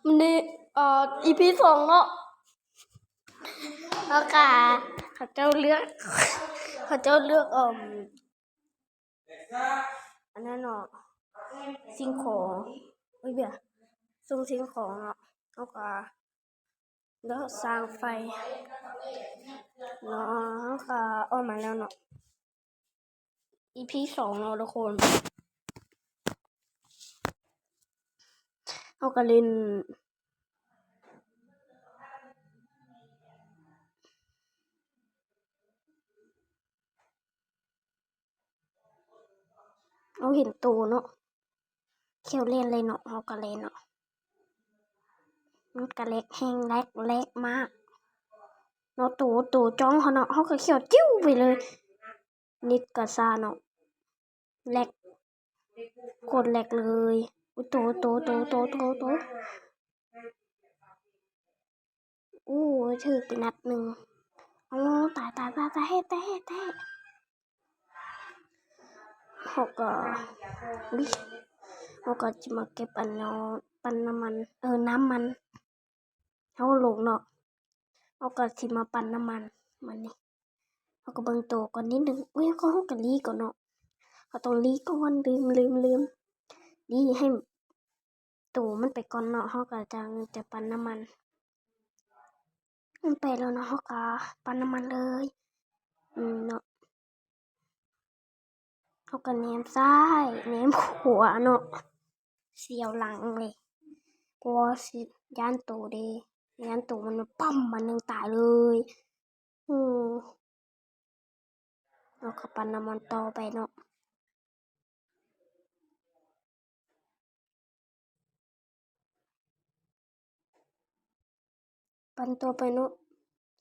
ມື້ນີ້ ເອີ ອີພີສອງເນາະ ເຮົາກະ ເຂົາເຈົ້າເລືອກ ເຂົາເຈົ້າເລືອກ ເອີ ອັນນັ້ນເນາະ ສິ່ງຂອງ ເອີຍ ເບຍ ສົ່ງສິ່ງຂອງເນາະ ເຮົາກະ ແລ້ວສ້າງໄຟເນາະ ເຮົາກະອອກມາແລ້ວເນາະ ອີພີສອງເນາະທຸກຄົນ ເຮົາກະຫຼິ້ນ ເຮົາເຫັນໂຕເນາະ ແຂ້ວແລ່ນເລີຍເນາະ ເຮົາກະແລ່ນເນາະ ມັນກະແລັກແຮງ ແລັກ ແລັກມາກເນາະ ໂຕ ໂຕຈ້ອງເຮົາເນາະ ເຮົາກະແຂ້ວຈິ້ວໄປເລີຍ ເນັດກະຊ້າເນາະ ແລັກ ໂຄດແລັກເລີຍ ໂຕ ໂຕ ໂຕ ໂຕ ໂຕ ໂຕ ໂອ້ ຖືກໄປນັດໜຶ່ງ ໂອ້ ຕາຍ ຕາຍ ຕາຍ ຕາຍ ເຮັດ ຕາຍ ເຮັດ ຕາຍ ເຮັດ ເຮົາກະ ອຸ້ຍ ເຮົາກະຊິມາເກັບອັນເນາະ ປັ່ນນ້ຳມັນ ເອີ ນ້ຳມັນ ເຮົາລົງເນາະ ເຮົາກະຊິມາປັ່ນນ້ຳມັນ ບາດນີ້ ເຮົາກະເບິ່ງໂຕກ່ອນນິດໜຶ່ງ ອຸ້ຍ ເຮົາກະລີ້ກ່ອນເນາະ ເຮົາຕ້ອງລີ້ກ່ອນ ລືມ ລືມ ລືມ ລີ້ໃຫ້ໂຕມັນໄປກ່ອນເນາະ ເຮົາກະຈັ່ງຈະປັ່ນນ້ຳມັນ ມັນໄປແລ້ວເນາະ ເຮົາກະປັ່ນນ້ຳມັນເລີຍ ອືມ ເນາະ ເຮົາກະແນມຊ້າຍ ແນມຂວາເນາະ ສຽວຫຼັງເລີຍ ເພາະວ່າຊິຢ້ານໂຕເດ້ ຢ້ານໂຕມັນປ້ຳ ມັນຍັງຕາຍເລີຍ ເອີ ເຮົາກະປັ່ນນ້ຳມັນຕໍ່ໄປເນາະ ປັ່ນຕໍ່ໄປເນາະ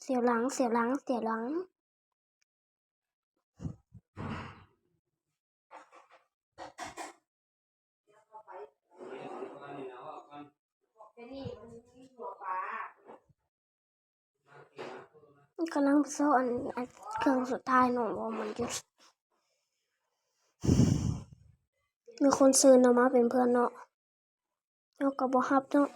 ສຽວຫຼັງ ສຽວຫຼັງ ສຽວຫຼັງ ກຳລັງຊອກອັນ ອັນເຄື່ອງສຸດທ້າຍເນາະ ວ່າມັນຢູ່ ມີຄົນເຊີນເຮົາມາເປັນເພື່ອນເນາະ ເຮົາກະບໍ່ຮັບເນາະ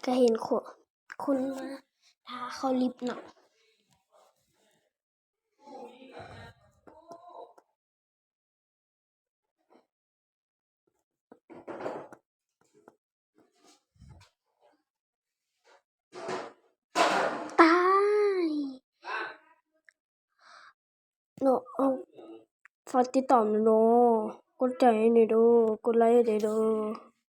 ກະເຫັນຄົນ ຄົນມາຖ້າເຂົ້າລິບເນາະ ຕາຍ ເນາະ ເອົາ ຝາກຕິດຕາມແດ່ເນາະ ກົດໃຈໃຫ້ແດ່ເດີ ກົດໄລໃຫ້ແດ່ເດີ.